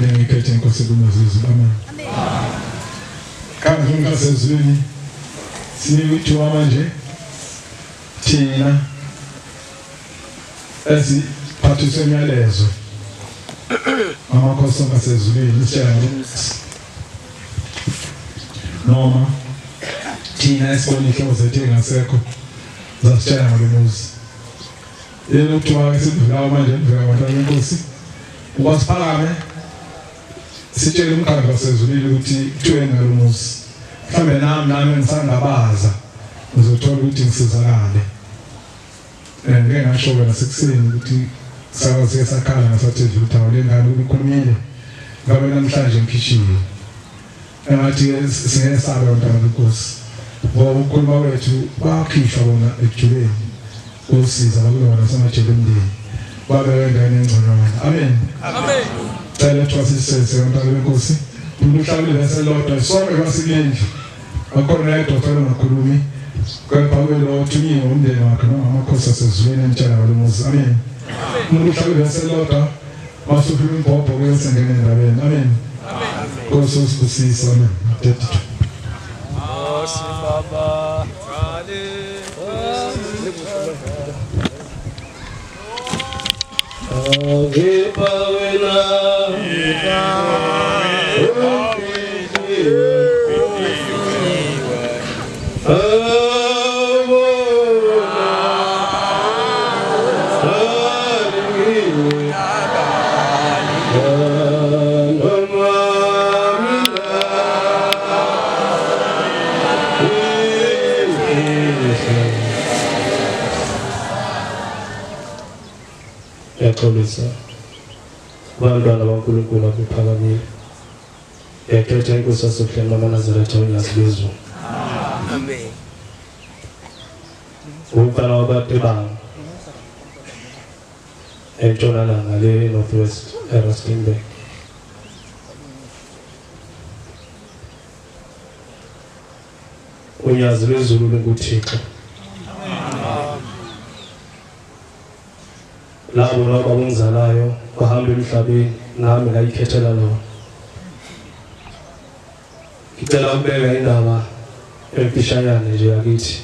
Ngiphinde ngikhethe inkosi kunozizwe. Amen. Kangaka ngasezulwini sinika ithuba manje thina esiphathiswe imiyalezo amakhosi ongasezulwini sitshela noma thina esibona iy'hlobo zethu ey'ngasekho zasitshela ngalo muzi. Yena kuthiwa ke sidlulayo manje emvela bantwana benkosi ukuba siphakame sitshele umkhandlu wasezulwini ukuthi kuthiweni ngalo muzi. Mhlawumbe nami ngisangabaza ngizothola ukuthi ngisizakale. Ngike ngasho-ke nasekuseni ukuthi sake sakhala ngasathi edlula ukuthi awu le ngane ubikhulumile ngabe namhlanje ngikhishiwe. Engathi-ke singeke sabe bantwana benkosi ngoba ukukhuluma kwethu bakhishwa bona ekujuleni kosiza bakulona nasemajele emndeni babeke endaweni engconywana. Amen. Amen. Cela kuthiwa sisese bantwana benkosi umuntu uhlabile bese lodwa sonke kwasilendlu akhona yedwa ofela ungakhulumi kepha kube lo othunyiwe umndeni wakhe noma amakhosi asezulwini emtshela ngalo muzi. Amen. Umuntu uhlabile bese lodwa masuphuma imbhobho kuye sengena endabeni. Amen. Nkosi usibusise. Amen. 32. Nkosi Baba. Ngipha wena Ngiyaxolisa bantwana baNkulunkulu abuphakamile. Ngiyakhetha inkosi yasebuhleni bamaNazaretha uNyazi lwezulu. Amen. Umfana wabatebanga entshonalanga le North West eRustenburg. Unyazi lwezulu linguThixo. Labo laba abangizalayo bahamba emhlabeni nami ngayikhethela lona. Ngicela ukubeka indaba emfishanyana nje yakithi.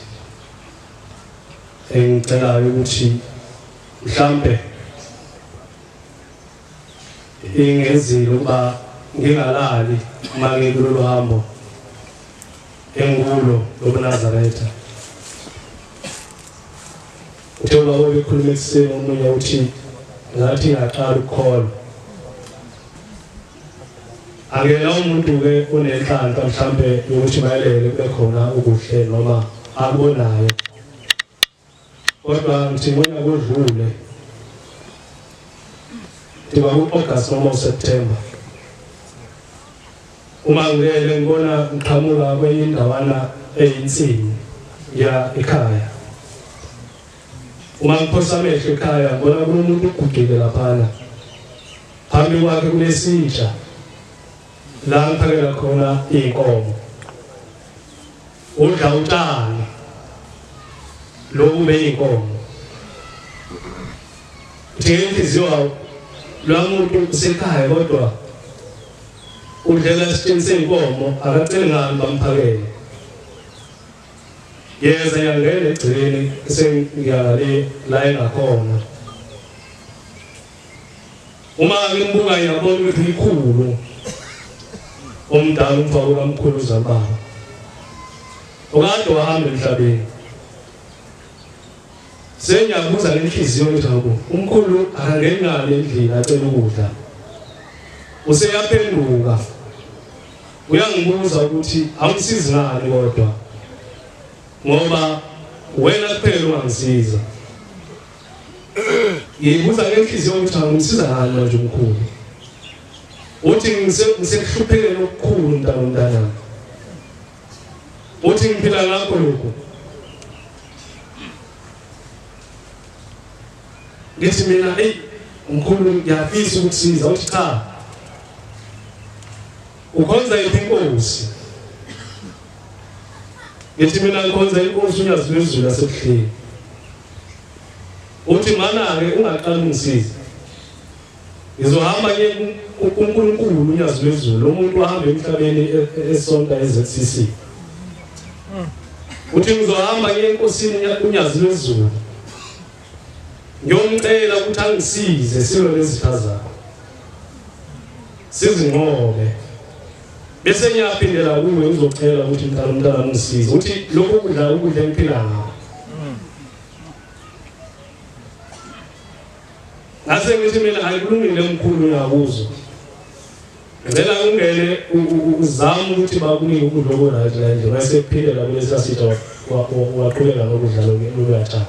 Engicelayo ukuthi mhlambe ingenzile ukuba ngingalali uma ngikulolu hambo engulo lobuNazaretha. Uthe ubaba obekhuluma ekuseni omunye uthi ngathi ngaqala ukukholwa. Akena umuntu-ke onenhlanhla mhlampe yokuthi mayelele kube khona okuhle noma akubonayo. Kodwa ngithi ngonyaka odlule ndiba ku-August noma uSeptember uma ngilele ngibona ngiqhamuka kwenye indawana eyinsimi ya ekhaya. Uma ngiphosa amehlo ekhaya ngibona kunomuntu ogugile laphana phambi kwakhe kunesitsha la ngiphakela khona iy'nkomo udla utshani lobu beyinkomo Inhliziyo lwamuntu usekhaya kodwa udlela esitsheni seyinkomo akaceli ngani bamphakele. Yeza yangena egcekeni sengiyale la engakhona. Uma ngimbuka ngiyabona ukuthi umkhulu omdala umfako kamkhulu uzalubaba. Okade wahamba emhlabeni. Sengiyabuza ngenhliziyo ukuthi hawu umkhulu akangeni ngale endlini acela ukudla. Useyaphenduka. Uyangibuza ukuthi awungisizi ngani kodwa ngoba wena kuphela ungangisiza. Ngibuza ngenhliziyo ukuthi angisiza ngani manje umkhulu. Uthi ngisekuhluphekeni okukhulu mntana mntanami. Uthi ngiphila ngakho lokhu. Ngithi mina eyi mkhulu ngiyafisa ukukusiza uthi cha. Ukhonza yiphi inkosi? Ngithi mina ngikhonza inkosi uNyazi lwezulu lasebuhleni. Uthi mana-ke ungaqali ungisize. Ngizohamba ngiye kuNkulunkulu unyazi lwezulu. Lo muntu wahamba emhlabeni esonta eZCC. Uthi ngizohamba ngiye enkosini unyazi lwezulu. Ngiyomcela ukuthi angisize silwe nezitha zakho. Sizinqobe. Bese ngiyaphindela kuwe ngizocela ukuthi mntana umntana ungisize. Uthi lokhu kudla ukudla engiphila ngakho. Ngase ngithi mina ayikulungile mkhulu ngiyakuzwa. Ngicela ungene uzame ukuthi bakunike ukudla okuright la endlini. Wayesephilela kulesa sitha waqhubeka nokudla lokuyatshana.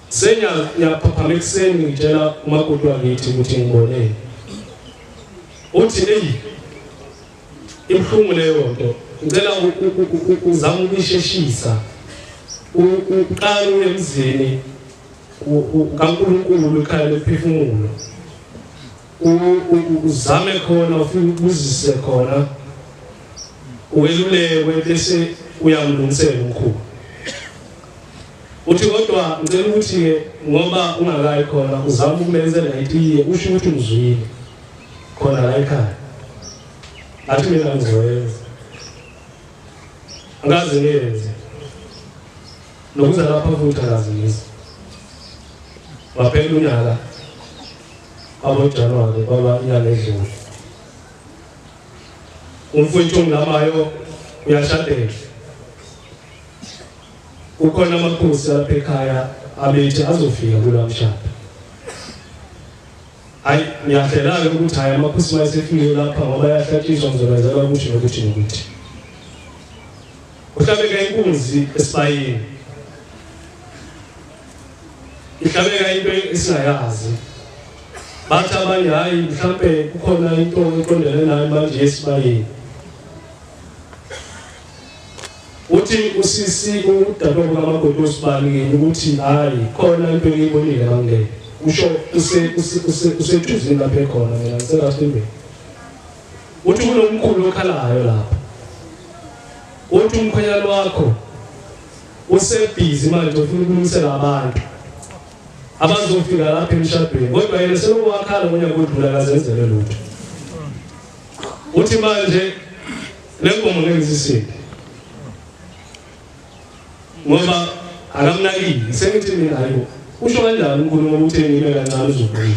Sengiyaphaphama ekuseni ngitshela umakoti wakithi ukuthi ngiboneni. Uthi eyi ibuhlungu leyo nto. Ngicela uzame ukuyisheshisa. Uqale uye emzini kaNkulunkulu ikhaya lephefumulo. Uzame khona ufike ubuzise khona welulekwe bese uyamlungisela umkhulu. Uthi kodwa ngicela ukuthi-ke ngoba ungakayi khona uzame ukumenzela itiye usho ukuthi ungizwile khona la ekhaya. Athi mina ngizoyenza. Angikaze ngiyenze. Nokuza lapha futhi akaze ngize. Waphela unyaka kwabo-January kwaba inyanga edlule. Umfowethu ongilamayo uyashadela. Kukhona amakhosi lapha ekhaya abethi azofika kulo mshado. Hayi ngiyahlela-ke ukuthi hhayi amakhosi uma esefikile lapha ngoba ayahlatshiswa ngizobenzela ukuthi nokuthi nokuthi. Kuhlabeka inkunzi esibayeni. Ihlabeka into esingayazi. Bathi abanye hhayi mhlampe kukhona into eqondene nayo manje esibayeni. Uthi usisi udadewabo kamakoti osibani kini ukuthi hayi khona into engiyibonile mangeke. Usho use usethuzini lapha ekhona mina ngiseRustenburg. Uthi kunomkhulu okhalayo lapha. Uthi umkhwenyana wakho usebhizi manje ufuna ukulungisela abantu abazofika lapha emshadweni kodwa yena selokhu wakhala ngonyaka odlula akazenzele lutho. Uthi manje le nkomo ngeke isisinde ngoba akamnakile. Sengithi mina hayibo, usho kanjani umkhulu ngoba uthe ngime kancane uzobuya.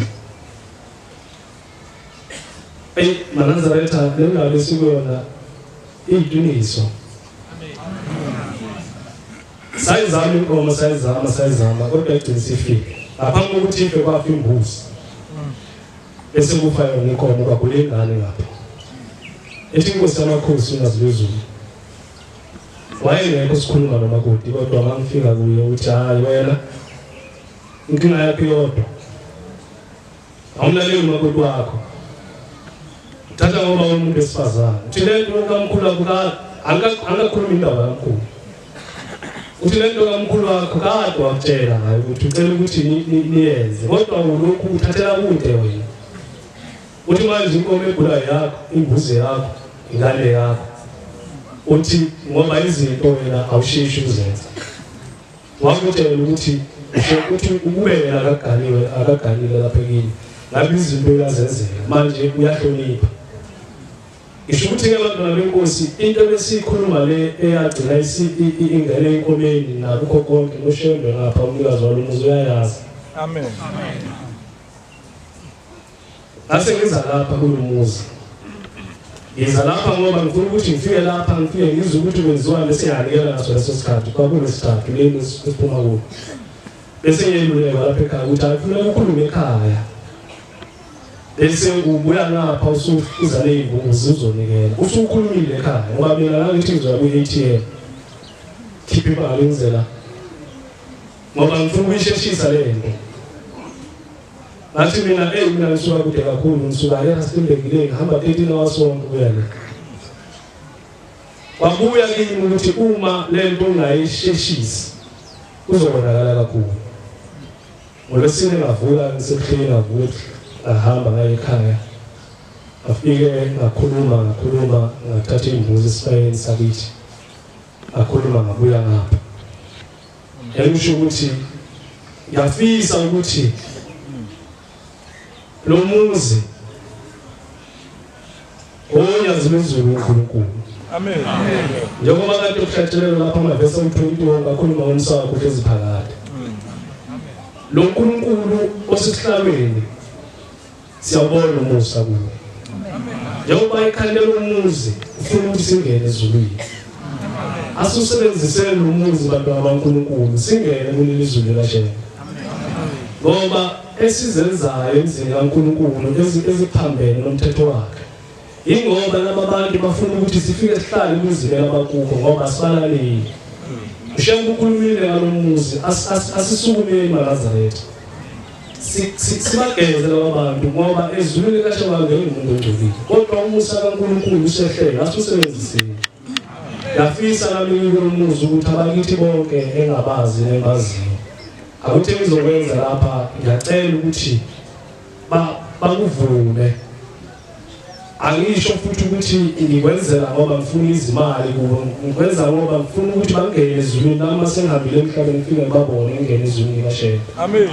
Eyi maNazaretha, le ndaba esikuyona iyiqiniso. Sayizama inkomo, sayizama, sayizama kodwa igcina isifile. Ngaphambi kokuthi ife kwafa imbuzi. Bese kufa yona inkomo kwagula ingane ngapha. Ethi inkosi yamakhosi uNyazilwezulu. Wayengekho sikhuluma nomakoti kodwa mangifika kuye uthi hayi wena inkinga yakho iyodwa. Awumlaleli umakoti wakho. Thatha ngoba umuntu wesifazane. Uthi le nto kamkhulu wakho angikakhulumi indaba kamkhulu. Uthi le nto kamkhulu wakho kade wakutshela ngayo ukuthi ucela ukuthi niyenze kodwa ulokhu uthathela kude wena. Uthi manje inkomo egulayo yakho, imbuzi yakho, ingane yakho. Uthi ngoba izinto wena awusheshi ukuzenza. Wakutshela ukuthi uthi ukube yena akaganiwe akaganile lapha kini ngabe izinto uyazenzeka manje uyahlonipha. Ngisho ukuthi-ke abantwana benkosi into ebesiyikhuluma le eyagcina ingene enkomeni nakukho konke noShembe ngapha umnikazi walo muzi uyayazi. Amen. Ngase ngiza lapha kulo muzi. Ngiza lapha ngoba ngifuna ukuthi ngifike lapha ngifike ngizwe ukuthi kwenziwani bese ngiyanikela ngaso leso sikhathi kwakulesithathu leli esiphuma kulo. Bese ngiyelulekwa lapha ekhaya ukuthi hayi kufuneka ukhulume ekhaya. Bese ubuya ngapha usuza nezimbuzi uzonikela. Usukhulumile ekhaya ngoba mina ngangithi ngizoya kwi-ATM. Khipha imali ngizela ngoba ngifuna ukuyisheshisa le nto. Ngathi mina eyi mina ngisuka kude kakhulu ngisuka eRustenburg le ngihamba 13 hours wonke kuya le. Wabuya kimi ukuthi uma le nto ungayisheshisi kuzokonakala kakhulu. NgoLwesine ngavuka ngisebuhleni ngavuka ngahamba ngaya ekhaya. Ngafike ngakhuluma ngakhuluma ngathatha imbuzi esibayeni sakithi. Ngakhuluma ngabuya ngapha. Engisho ukuthi ngiyafisa ukuthi Lo muzi onyazi lwezulu uNkulunkulu. Amen. Njengoba kade kuhlatshelelwa lapha amavesi awu-21 ngakhuluma ngomsa wakho uhlezi phakade. Lo Nkulunkulu osesihlalweni siyawubona umusa kuwo. Njengoba ikhandela umuzi ufuna ukuthi singene ezulwini. Asusebenziseni lo muzi bantwana baNkulunkulu singene kuleli zulu likaShembe. Ngoba esizenzayo emzini kaNkulunkulu eziphambene nomthetho wakhe. Yingoba laba bantu bafuna ukuthi sifike sihlale emizini abakubo ngoba asibalaleli. Ushembe ukhulumile ngalo muzi asisukumeni maNazaretha. Sibageze laba bantu ngoba ezulwini likaShembe angeke umuntu ongcolile. Kodwa umusa kaNkulunkulu usehlele asusebenziseni. Ngiyafisa nami ngikulo muzi ukuthi abakithi bonke engabazi nengibaziyo. Akuthi engizokwenza lapha ngiyacela ukuthi bakuvume. Angisho futhi ukuthi ngikwenzela ngoba ngifuna izimali kubo, ngikwenza ngoba ngifuna ukuthi bangene ezulwini nami uma sengihambile emhlabeni ngifike ngibabone ngingene ezulwini likaShembe. Amen.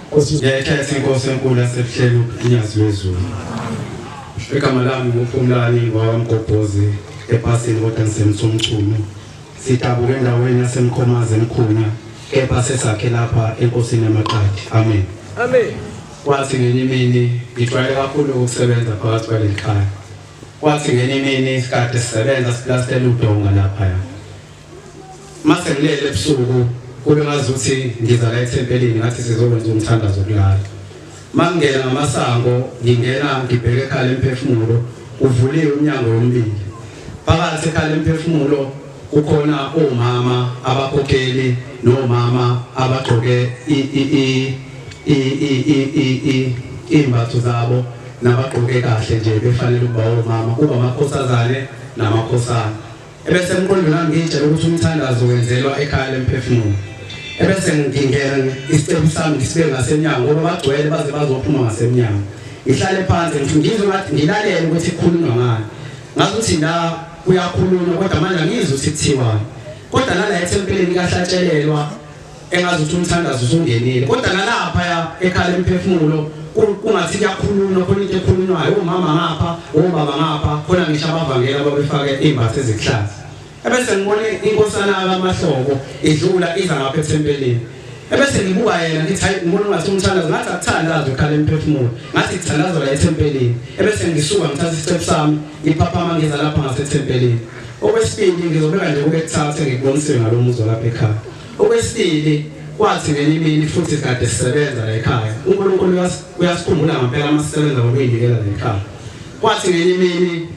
Nkosi Ngiyayikhetha inkosi enkulu yasebuhleni uNyazi lwezulu. Igama lami nguPhumlani wakwaMgobhozi epasini kodwa ngisemthumchunu. Sidabuka endaweni yaseMkhomazi eMkhunya kepha sesakhe lapha enkosini yamaqadi. Amen. Amen. Kwathi ngenye imini ngijwayele kakhulu ukusebenza phakathi kwaleli khaya. Kwathi ngenye imini sikade sisebenza siplastela udonga laphaya. Mase ngilele ebusuku kube ngazuthi ngiza la ethempelini ngathi sizokwenza umthandazo kulala. Mangingena ngamasango ngingena ngibheke ekhaya lemphefumulo uvuliwe umnyango womibili. Phakathi ekhaya lemphefumulo kukhona omama abakhokheli nomama abagqoke iy'mbatho zabo nabagqoke kahle nje befanele ukuba omama kuba amakhosazane namakhosana. Ebese emqondweni wami ngiyitshela ukuthi umthandazo wenzelwa ekhaya lemphefumulo. Ebese ngingena isicebu sami ngisibeke ngasemnyango ngoba bagcwele baze bazophuma ngasemnyango. Ngihlale phansi ngithi ngizwe ngathi ngilalele ukuthi kukhulunywa ngani. Ngazi ukuthi la kuyakhulunywa kodwa manje angizwi ukuthi kuthiwani. Kodwa nala ethempelini kahlatshelelwa engazi ukuthi umthandazo usungenile. Kodwa nalapha ekhaya lemphefumulo kungathi kuyakhulunywa khona into ekhulunywayo omama ngapha obaba ngapha khona ngisho abavangeli ababefake iy'mbatho ezikuhlaza. Ebese ngibona inkosana kaMahlobo idlula iza ngapha ethempelini. Ebese ngibuka yena ngithi hayi ngibona ungathi umthandazo ngathi akuthandazwe ekhala emphefumulo ngathi kuthandazwa la ethempelini. Ebese ngisuka ngithatha isicephu sami ngiphaphama ngiza lapha ngasethempelini. Okwesibili ngizobeka nje kube kuthathe ngikubonisiwe ngalo muzi walapha ekhaya. Okwesibili kwathi ngenye imini futhi kade sisebenza la ekhaya. uNkulunkulu uyasikhumbula ngempela uma sisebenza ngokuyinikela la ekhaya. Kwathi ngenye imini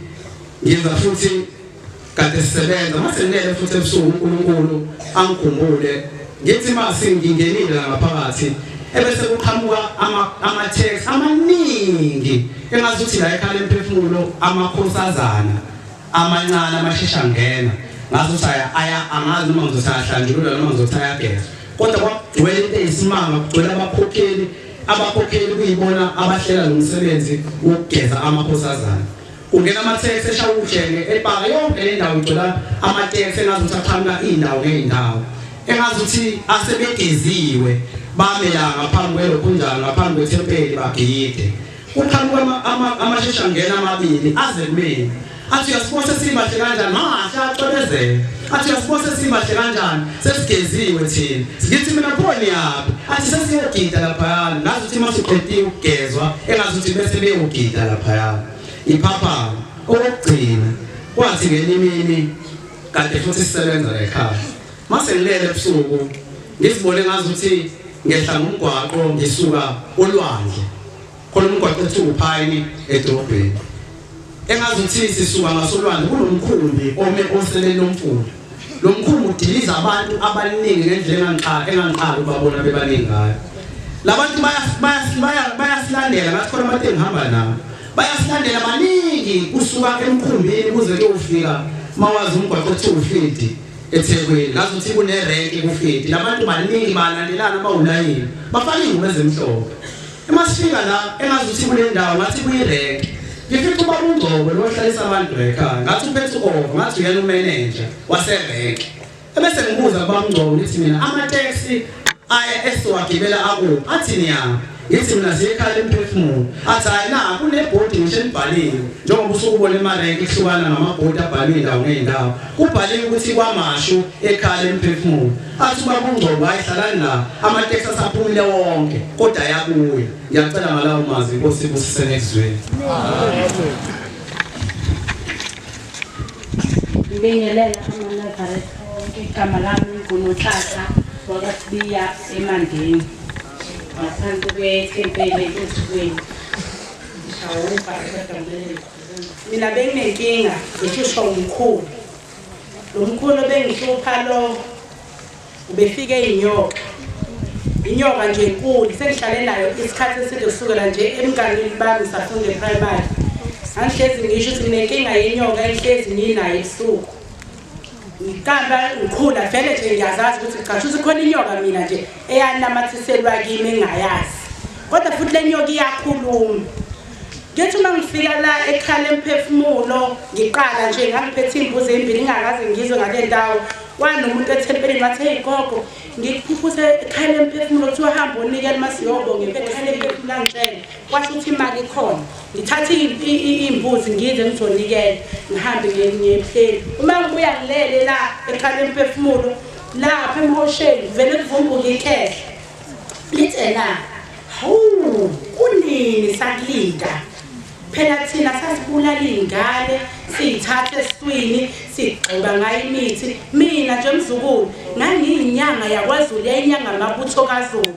ngiza futhi kade sisebenza mase ngilele futhi ebusuku uNkulunkulu angikhumbule ngithi mase ngingenile la ngaphakathi ebese kuqhamuka ama text amaningi engazuthi la ekhaya lemphefumulo amakhosazana amancane amashesha ngena ngazuthi aya angazi noma ngizothi ayahlanjululwa noma ngizothi ayagezwa kodwa kwakugcwele into eyisimanga kugcwele abakhokheli abakhokheli kuyibona abahlela lo msebenzi wokugeza amakhosazana. Kungena amateksi eshaya ujenge epaka yonke le ndawo igcwela amateksi engazuthi aqhamuka iy'ndawo ngey'ndawo engazuthi asebegeziwe bame la ngaphambi kwelokhunjana ngaphambi kwethempeli bagide. Kuqhamuka amasheshangena amabili aze kumina athi uyasibona sesibahle kanjani mahle acwebezela athi uyasibona sesibahle kanjani sesigeziwe thina ngithi mina pho niyaphi athi sesiyogida laphayana ngazi ukuthi uma suqediwe ukugezwa engazi ukuthi bese beyogida laphayana iphaphama okokugcina kwathi ngenye imini kade futhi sisebenza la ekhaya mase ngilele ebusuku ngizibone ngazi ukuthi ngehla ngomgwaqo ngisuka olwandle khona umgwaqo ethiwa uphayini edolobheni engazi ukuthi sisuka ngasolwandle kunomkhumbi ome oseleni lomfula lo mkhumbi udiliza abantu abaningi ngendlela engangiqala engangiqala ukubabona bebaningi ngayo labantu bayasilandela ngathi khona abantu engihamba nabo bayasilandela baningi kusuka emkhumbini kuze kuyofika mawazi umgwaqo othiwa ufidi eThekwini ngazi ukuthi kunerenki kufidi labantu baningi balandelana bawulayini bafaka iy'ngubo ezimhlophe Uma sifika la engazi ukuthi kule ndawo ngathi kuyirenki. Ngifica ubaba uNgcobo lo ohlalisa abantu la ekhaya. Ngathi uphethe uova, ngathi uyena umanager waserenki. Ebese ngibuza kubaba uNgcobo ngithi mina amateksi aye esiwagibela akuphi? Athi niyaphi? Ngithi mina siyekhaya lemphefumulo. Athi hayi na kunebhodi ngisho elibhaliwe. Njengoba usuke ubona emarenki kuhlukana ngamabhodi abhaliwe indawo ngey'ndawo. Kubhaliwe ukuthi kwaMashu ekhaya lemphefumulo. Athi ubaba uNgcobo hayi hlalani la. Amateksi asaphumile wonke kodwa ayabuya. Ngiyacela ngalawo mazwi Inkosi ibusise nekuzweni. Ngibingelela amaNazaretha onke. Igama lami nguNonhlanhla wakwaSibiya eMandeni, ngaphansi kwethempeli eThekwini. Mina benginenkinga ngihlushwa umkhulu. Lo mkhulu obengihlupha lo ubefike inyoka. Inyoka nje enkulu sengihlale nayo isikhathi eside kusukela nje emnganini bami safunda e-primary. Ngangihlezi ngisho ukuthi nginenkinga yenyoka engihlezi nginayo ebusuku. Ngiqamba ngikhula vele nje ngiyazazi ukuthi cha shuthi khona inyoka mina nje eyanamathiselwa kimi engingayazi. Kodwa futhi le nyoka iyakhuluma. Ngithi uma ngifika la ekhaya lemphefumulo ngiqala nje ngangiphethe iy'mbuzi ey'mbili ngingakaze ngizwe ngale ndawo. Kwanomuntu ethempelini wathi hey gogo ngikuphuphuse ekhaya lemphefumulo kuthiwa hamba unikele uma siyobonga ekhaya lemphefumulo angitshele kwasho ukuthi imali ikhona. Ngithathe iy'mbuzi ngize ngizonikela ngihambe ngiyebuhleni. Uma ngibuya ngilele la ekhaya lemphefumulo lapha emhosheni vele kuvumbuka ikhehla. Lithi ena hawu kunini sakulinda phela thina sasibulala iy'ngane siyithathe esiswini sigxoba ngayo imithi. Mina nje mzukulu ngangiyinyanga yakwaZulu yayinyanga amabutho kaZulu.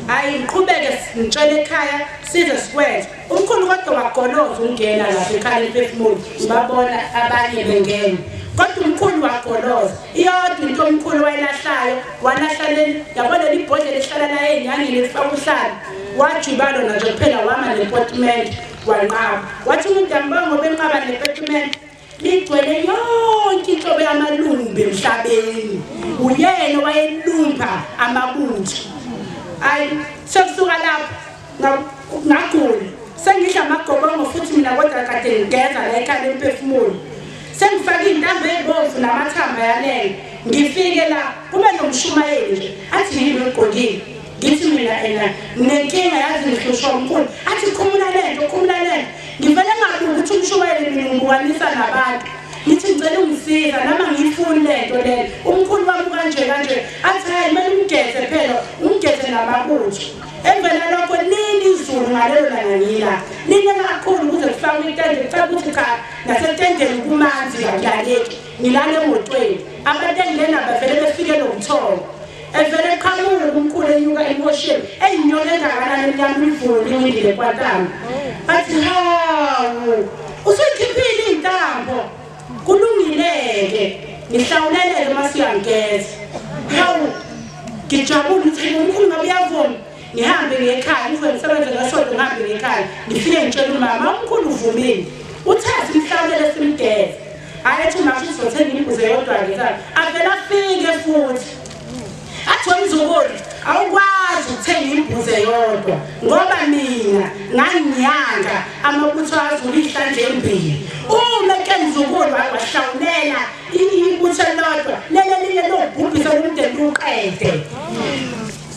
Hhayi ngiqhubeke ngitshele ekhaya size sikwenze. Umkhulu kodwa wagoloza ukungena lapha ekhaya lemphefumulo ngibabona abanye bengena. Kodwa umkhulu wagoloza. Iyodwa into omkhulu wayilahlayo walahla leli yabo leli bhodlela elihlala la ey'nyangeni elifaka uhlala. Wajuba lona nje kuphela wama nepotimende wanqaba. Wathi umuntu yambonga ngoba enqaba nepotimende ligcwele yonke inhlobo yamalumbi emhlabeni. Uyena owayelumba amabutho. Ayi sekusuka lapho ngagula sengidla amagobongo futhi mina kodwa kade ngigeza la ekhaya lemphefumulo. Sengifake iy'ntambo ey'bomvu namathamba yalenga. Ngifike la kube nomshumayeli nje athi yini ogqokile. Ngithi mina ena nginenkinga yazi ngihlushwa umkhulu. Athi khumula lento khumula lento. Ngivele ngabuka ukuthi umshumayeli mina ngibukanisa nabantu. Ngithi ngicela ungisiza nami angiyifuni lento lena. Umkhulu wami kanje kanje. Athi hayi kumele umgeze phela umgeze namabutho. Emveni kwalokho lini izulu ngalelo langa ngila. Line kakhulu kuze kufakwe itende kucaba ukuthi cha nasetendeni kumanzi akulaleki. Ngilala emotweni. Abantu engilena bavele befike nobuthongo. Evele eqhamuka umkhulu enyuka emhosheni eyinyoka engakanani emnyama imvula iwindile kwantama. Athi hawu usuyikhiphile iy'ntambo. Kulungile-ke ngihlawuleleke uma suyangigeza. Hawu ngijabule ukuthi umkhulu ngabe uyavuma. Ngihambe ngiye ekhaya ngivuke ngisebenze ngesonto ngihambe ngiye ekhaya. Ngifike ngitshele umama umkhulu uvumile. Uthe simhlawulele simgeze. Hhayi ethi umama sizothenga imbuzi eyodwa-ke avele afike futhi. Athi wemzukulu awukwazi ukuthenga imbuzi eyodwa ngoba mina nganginyanga amabutho aZulu iy'hlandla embili. Uma ke mzukulu wahlawulela ibutho elilodwa leli elinye lobhubhisa lomndeni luqede.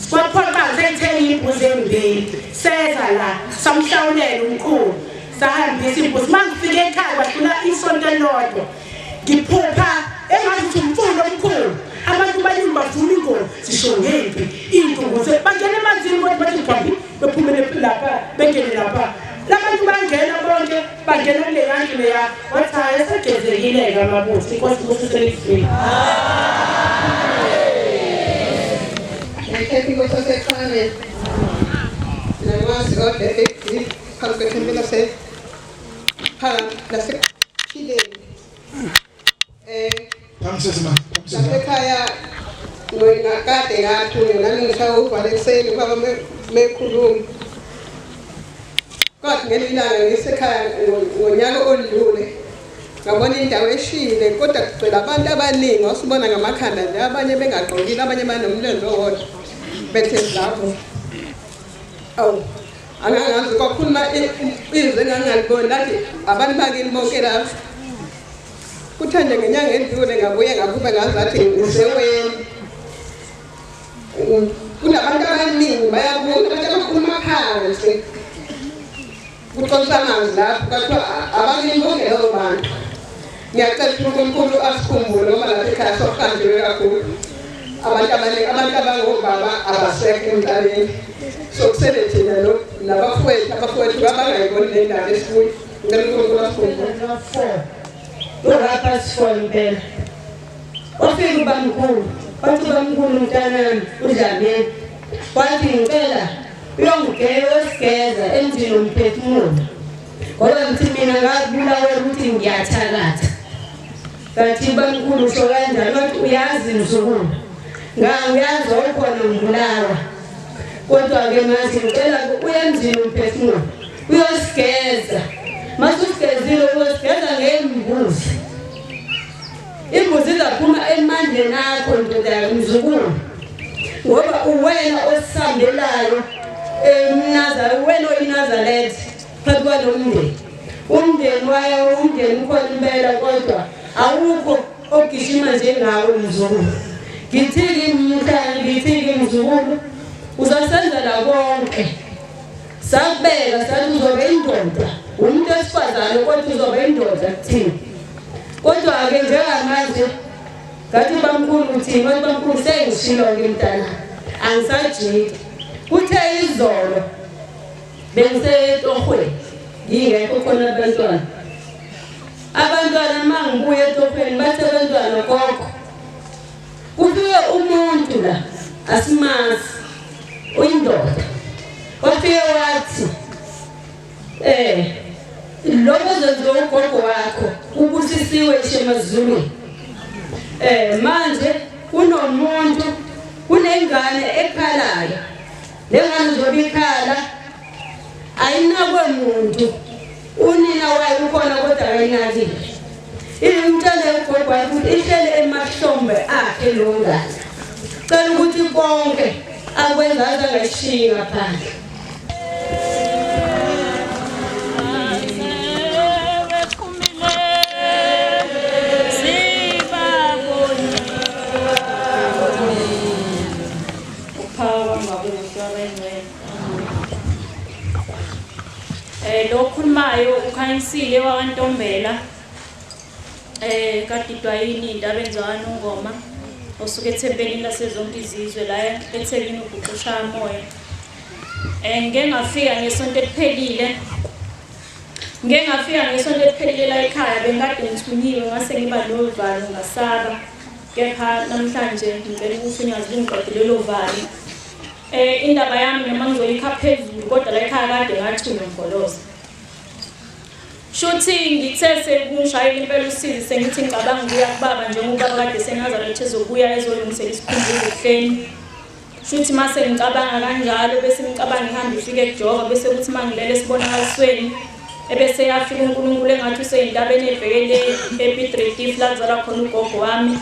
Kwaphoqa seyithenga iy'mbuzi embili seza la samhlawulela umkhulu sahambisa iy'mbuzi. Uma ngifika ekhaya kwahlula isonto elilodwa ngiphupha engathi umfula omkhulu abantu baningi bavuma ingoma sisho ngempi iy'ntungu bangena emanzini kodwa bathi gwambi bephumele lapha bengene lapha labantu bangena bonke bangena kuleya ndlu leya wathi hhayi esegezekile-ke amabutho inkosi ibusiselizwini. Ngikhetha inkosi yaseqhane namazi kodwa phambi kwethempeli lasekuphileni. Lasekhaya kade ngathunywa nami ngishaya uvalo ekuseni ubaba mekhuluma. Kwathi ngelinye ilanga ngisekhaya ngonyaka odlule ngabona indawo eshile kodwa kugcwele abantu abaningi wasibona ngamakhanda nje abanye bengagqokile abanye banomlenze owodwa behlezi lapho. Awu angangazi kwakhuluma izwi engangingaliboni lathi abantu bakini bonke lapho. Kuthe nje ngenyanga edlule ngabuye ngabuka ngazathi ngiseweni. Kunabantu abaningi bayabuka abantu abakhuluma phansi. amanzi kuconsa amanzi lapho kwathiwa abakini bonke labo bantu. Ngiyacela ukuthi uNkulunkulu asikhumbule ngoba lapha ekhaya sokuhanjiwe kakhulu. Abantu abaningi abantu abangobaba abasekho emhlabeni. So kusele thina lo nabafowethu abafowethu abangayiboni le ndawo esikuyo. Ngicela uNkulunkulu asikhumbule. Urapha sifo impela. Wafika ubamkhulu, wathi ubamkhulu mntanami uDlamini. Wathi ngicela uyongigeza uyosigeza emzini womphefumulo. Ngoba ngithi mina ngabulawa ukuthi ngiyathakatha. Ngathi ubamkhulu usho kanjani? Wathi uyazi mzukulu. Uyazi wawukhona ngibulawa. Kodwa-ke manje ngicela uye emzini womphefumulo uyosigeza. Mase usigezile uyosigeza ngembuzi. Imbuzi izaphuma emandleni akho ndoda mzukulu. Ngoba uwena osihambelayo uwena oyiNazaretha phakathi kwalo mndeni. Umndeni wayo umndeni ukhona impela kodwa awukho ogijima njengawe mzukulu. Ngithi-ke mntana, ngithi-ke mzukulu uzasenzela konke. Sakubeka sathi uzoba indoda, umuntu wesifazane kodwa uzoba indoda kuthina. Kodwa-ke njengamanje ngathi bamkhulu uthini, wathi bamkhulu sengishilo-ke mntana, angisajiki. Kuthe izolo bengisetohweni ngingekho khona abantwana. Abantwana uma ngibuya etohweni bathe abantwana gogo kufike umuntu la asimazi uyindoda. Wafike wathi lokho ozenziwe ugogo wakho ubusisiwe ishemazulwini. Manje kunomuntu kunengane ekhalayo. Le ngane uzobe ikhala ayinakwe muntu. Unina wayo ukhona kodwa akayinakile. Imtshele ugogo wakhe ukuthi ihlele emahlombe akhe lo ngane. Cela ukuthi konke akwenza aze angayishiyi ngaphandle. Lo okhulumayo ukhanyisile wakwaNtombela kadidwa yini indaba enziwa osuke ethempelini lasezonke izizwe la eThekwini uguqusha moya. Ngike ngafika ngesonto eliphelile. Ngike ngafika ngesonto eliphelile la ekhaya bengikade ngithunyiwe ngase ngiba novalo ngasaba. Kepha namhlanje ngicela ukuthi unyazi lungiqede lelo valo. Indaba yami noma ngizoyikha phezulu kodwa la ekhaya kade ngathunywa mgoloza. Shuthi ngithe sekungishayela impela usizi sengithi ngicabanga ukuya kubaba njengoba ubaba kade seNazaretha ezobuya ezolungisela isikhumbuzo ebuhleni. Shuthi mase ngicabanga kanjalo bese imicabango ihamba ifike kuJehova bese kuthi mangilele esibonakalisweni ebese yafika uNkulunkulu engathi useyintabeni ebhekele ePiet Retief la kuzalwa khona ugogo wami.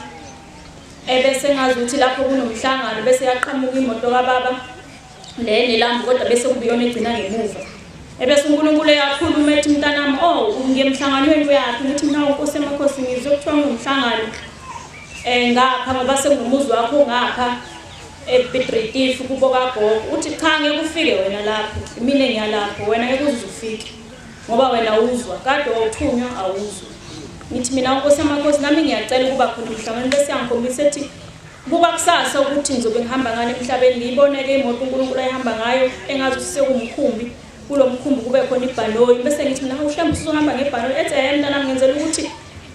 Ebese ngazi ukuthi lapho kunomhlangano bese yaqhamuka imoto kababa le nelambu kodwa bese kuba iyona egcina ngemuva. Ebese uNkulunkulu eyakhuluma ethi mntanami oh ngiye emhlanganweni uyaphi ngithi mina uNkosi emakhosi ngizwe kuthiwa kunomhlangano ngapha ngoba sekunomuzi wakho ngapha ePiet Retief kubo kagogo. Uthi cha ngeke ufike wena lapho, mina ngiyalapho wena ngeke uze ufike ngoba wena uzwa kade wawuthunywa awuzwa. Ngithi mina uNkosi emakhosi nami ngiyacela ukuba khona emhlanganweni bese yangikhombisa ethi kuba kusasa ukuthi ngizobe ngihamba ngani emhlabeni ngiyibone-ke imoto uNkulunkulu ayihamba ngayo engazi ukuthi sekuwumkhumbi kulo mkhumbi kube khona ibhanoyi bese ngithi mina uHlembe usuzohamba ngebhanoyi ethi mntanami ngenzela ukuthi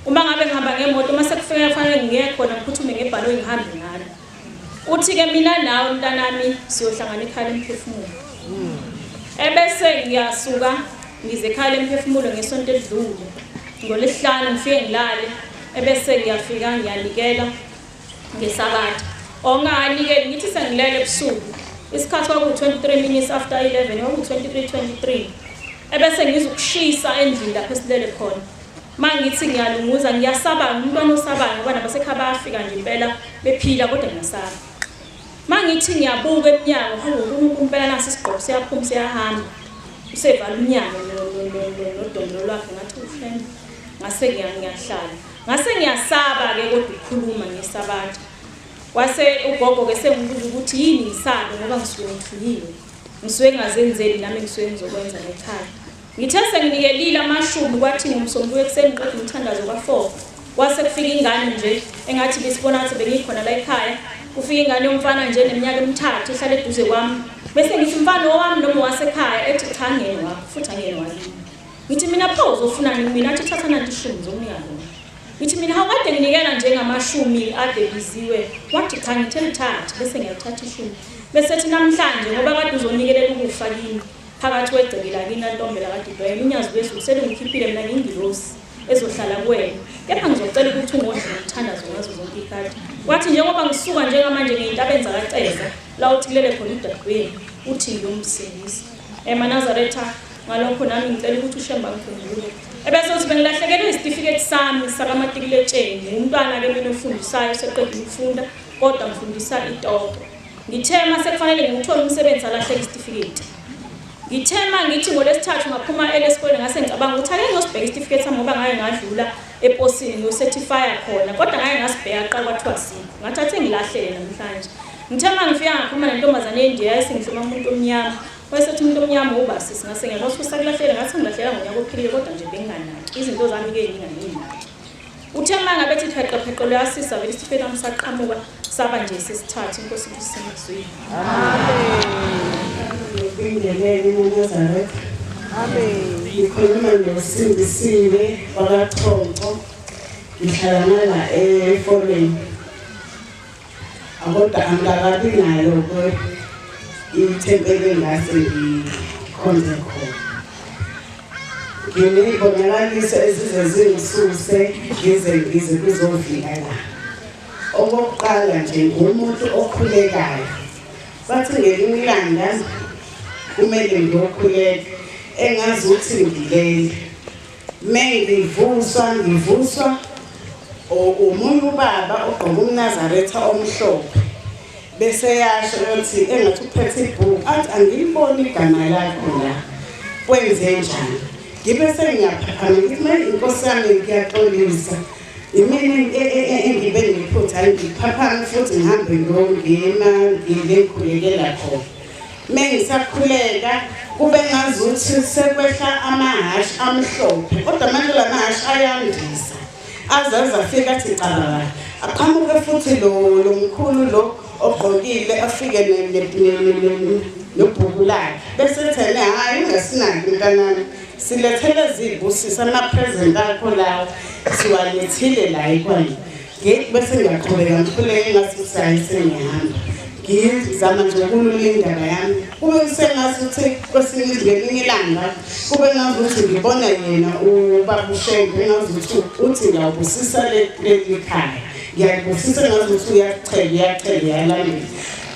uma ngabe ngihamba ngemoto uma sekufika kufanele ngiye khona ngiphuthume ngebhanoyi ngihambe ngalo. Uthi-ke mina nawe mntanami siyohlangana ekhaya lemphefumulo. Ebese ngiyasuka ngize ekhaya lemphefumulo ngesonto elidlule ngolwesihlanu ngifike ngilale ebese ngiyafika ngiyanikela ngesabatha. Onganikeli ngithi sengilele ebusuku isikhathi kwaku-23 minutes after 11 kwaku-23:23 ebese ngizwa ukushisa endlini lapho esilele khona. Mangithi ngiyalunguza ngiyasaba umntwana osabayo ngoba nabasekhaya bayafika nje impela bephila kodwa ngiyasaba. Mangithi ngiyabuka emnyango hawu uNkulunkulu impela nasi isigqoko siyaphuma siyahamba. Usevala umnyango nodondolo lwakhe ngathi uFriend ngase ngiyahlala. Ngase ngiyasaba-ke kodwa ukukhuluma ngesabatha. Wase ugogo-ke sengibuza ukuthi yini ngisabe ngoba ngisuke ngithunyiwe. Ngisuke ngingazenzeli nami ngisuke ngizokwenza ngekhaya. Ngithe senginikelile amashumi kwathi ngomsombuluko ekuseni ngiqeda umthandazo kwa-4 kwase kufika ingane nje engathi bisibona ngathi bengikhona la ekhaya. Kufika ingane yomfana nje neminyaka emithathu ihlala eduze kwami. Bese ngithi mfana owami noma owasekhaya ethi cha angeke wakho futhi angeke wakini. Ngithi mina pho uzofunani kumina athi thatha nanti ishumi ngizokunika lona. Ngithi mina hawu kade nginikela njengamashumi ade biziwe wathi cha ngithe lithathe bese ngiyalithatha ishumi. Bese ethi namhlanje ngoba kade uzonikelela ukufa kimi phakathi kwegceke lakini lantombela kaDidwayela unyazi lwezulu selungikhiphile mina ngiyingilosi ezohlala kuwena kepha ngizocela ukuthi ungodli ngomthandazo ngazo zonke iy'khathi. Wathi njengoba ngisuka njengamanje ngiya entabeni zakaCeza la uthi kulele khona udadewenu uthi ngiyomsindisa. EmaNazaretha ngalokho nami ngicela ukuthi uShembe angikhumbule. Ebese uthi bengilahlekelwe isitifiketi sami sakamatikuletsheni ngumntwana-ke mina ofundisayo oseqedile ukufunda kodwa ngifundisa itoho. Ngithe uma sekufanele ngiwuthole umsebenzi salahleka isitifiketi. Ngithe uma ngithi ngoLwesithathu ngaphuma elesikoleni ngase ngicabanga ukuthi ake ngiyosibheka isitifiketi sami ngoba ngake ngadlula eposini ngiyosertifya khona kodwa ngake ngasibheka kuqala kwathiwa asikho. Ngathi athe ngilahlele namhlanje. Ngithe uma ngifika ngakhuluma nentombazane yendiya yayisingihloma umuntu omnyama. Wayesethi umuntu omnyama uba sisi ngase ngiyabona ukuthi usakulahlele ngathi ngilahlela ngonyaka ophilile kodwa nje benginganaki. Izinto zami-ke nginganginaki. Uthe uma ngabe ethi pheqe pheqe luyasisa vele isitifiketi sami saqhamuka saba nje sesithathu inkosi ibusise Ngibingelele eNazaretha. Amen. Ngikhuluma noSindisiwe wakaChonco. Ngihlala ngala eFolweni. Kodwa angikakabi nalo ke ithempeli engase ngikhonze khona. Nginey'bonakaliso ezize zingisuse ngize ngize kuzovika la. Okokuqala nje ngumuntu okhulekayo. Bathi ngelinye ilanga kumele ngiyokhuleka engazi ukuthi ngilele. Mengivuswa ngivuswa omunye ubaba ogqoka umNazaretha omhlophe bese yasho ukuthi engathi uphethe ibhuku athi angiliboni igama lakho la kwenze njani ngibe sengiyaphaphama ngithi manje inkosi yami ngiyaxolisa imina e, e, e, engibe nephutha ngiphaphame futhi ngihambe ngiyongena ngikhulekela khona Mengisakhuleka kube ngazuthi sekwehla amahhashi amhlophe kodwa manje la mahhashi ayandisa aze aze afike athi cababa aqhamuke futhi lo lo mkhulu lo ogqokile afike nobhuku lakhe bese ethene hhayi ungasinaki mntanami silethele zibusisa ama-present akho lawo siwalethile la ekwani Ngithi bese ngiyaqhubeka ngikhuleke ngathi ukuthi hayi sengiyahamba. Ngizama nje ukulula indaba yami. Kube sengathi ukuthi kwesinye ngelinye ilanga kube ngazi ukuthi ngibona yena ubaba uShembe ngazi ukuthi uthi ngiyawubusisa leli khaya. Ngiyalibusisa ngazi ukuthi uyachela uyachela uyalandela.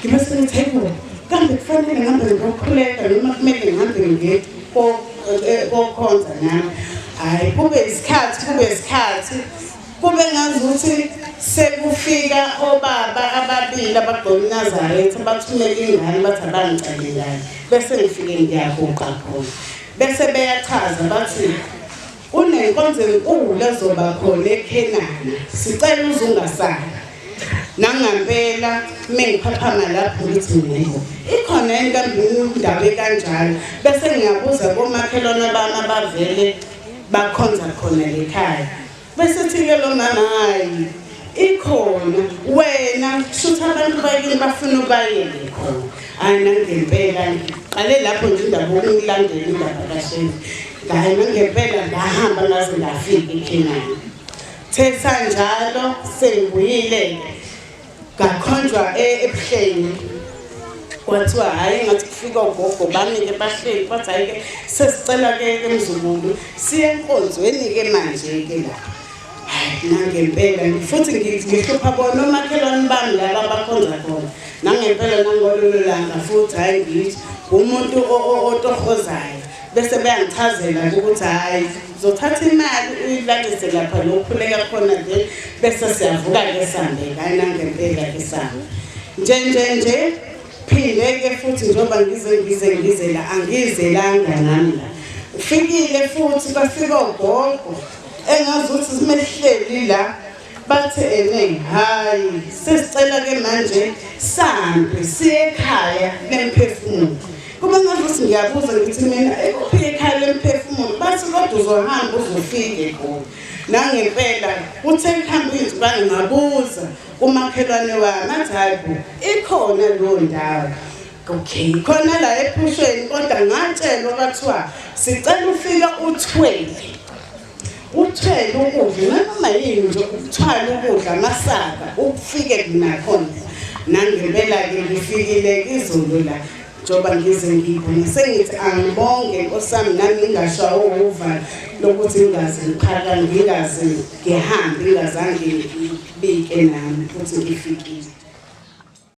Ngibe sengithi hayibo kambe kufanele ngihambe ngiyokhuleka noma kumele ngihambe ngiye kokhonza nami. Hhayi kube isikhathi kube isikhathi Kube ngazuthi sekufika obaba ababili abagqoka iNazaretha bathumela ingane bathi abangicele ingane bese ngifike ngiyaguqa khona bese beyachaza bathi kunenkonzo enkulu ezoba khona eKhenana sicela uze ungasali nangampela mengiphaphama lapho ngithi mina ikhona yini kambe indaba ekanjalo bese ngiyabuza komakhelwane bami abavele bakhonza khona lekhaya Bese thi-ke lo mama hayi ikhona wena shuthi abantu bakini bafuna ubayele khona hhayi nangempela ngiqale lapho nje indaba yokungilandela indaba kashembe hhayi nangempela ngahamba ngaze ngafika ekhenani thetha njalo sengibuyile-ke ngakhonjwa e, ebuhleni kwathiwa hhayi ngathi kufika ogogo bami-ke bahleli kwathi hhayi-ke sesicela-ke ke mzukulu siye enkonzweni-ke manje-ke la hhayi nangempela futhi ngihlupha bona omakhelwane bami laba abakhonza khona nangempela nangololo langa futhi hhayi ngithi umuntu otohozayo bese beyangichazela ukuthi hhayi uzothatha imali uyilalise lapha lokhuleka khona nje bese siyavuka-ke sambe hhayi nangempela-ke sambe nje nje nje phinde-ke futhi njengoba ngize ngize ngize la angizelanga nami la ufikile futhi bafika ogogo engazi ukuthi simehleli la bathe ene hhayi sesicela-ke manje sambe siye ekhaya lemphefumulo. Kube ngazuthi ngiyabuza ngithi mina ekuphi ekhaya lemphefumulo, bathi kodwa uzohamba uzofike kuyo. Nangempela kuthe kuhamba iy'nsukwana ngabuza kumakhelwane wami, athi hhayi bo ikhona leyo ndawo. Okay, khona la ephusheni kodwa ngatshelwa kwathiwa sicela ufike uthwele uthwele ukudla noma yini nje ukuthwala ukudla amasaka ukufike nakhona. Nangempela-ke ngifikile izolo la njengoba ngize ngibona sengithi angibonge Nkosi yami, nami ngingashawo uvalo lokuthi ngingaze ngiphaka ngingaze ngihambe ngingazange ngibike nami ukuthi ngifikile.